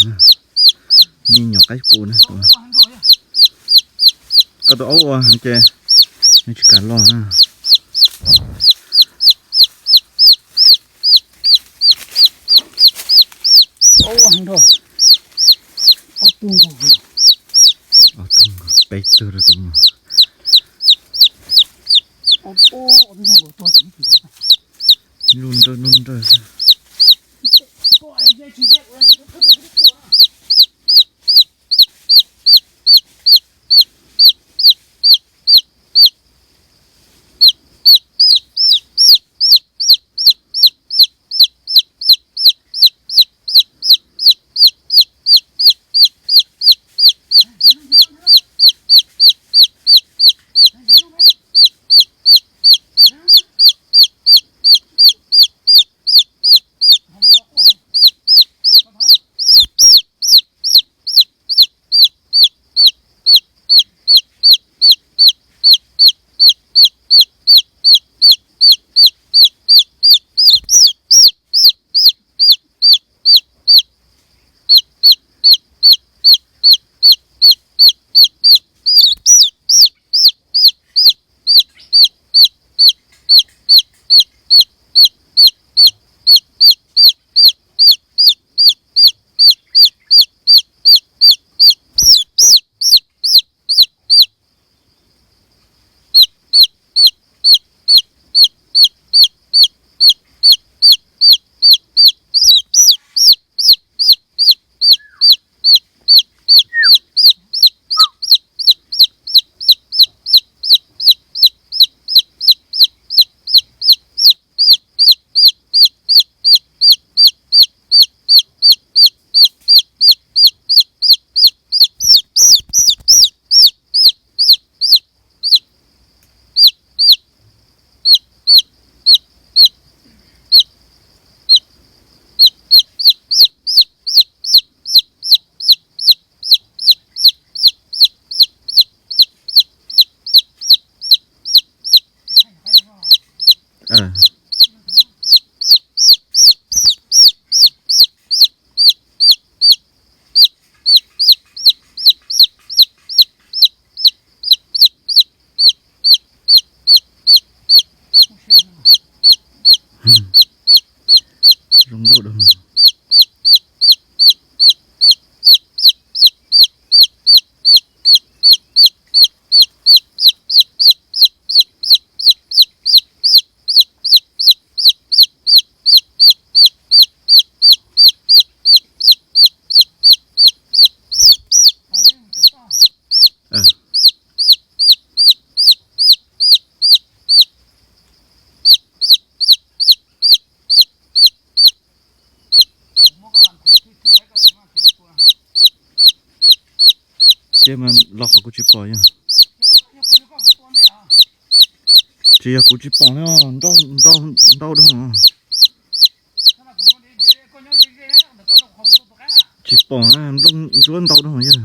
Me nyuam qaib qus na. Koj tus aub ua heev ces nws tsis kam los na. Aub ua heev rau. Ob tug nkaus. Ob tug nkaus, peb tug rau tus muag. Lub nrawj lub nrawj. Zoo nkauj dua. Ces mas los qhov kuv tsis pom yog. Tsis yog kuv tsis pom ne, ntau, ntau, ntau dua. Tsis pom na, nplooj ntsuab ntau dua yog.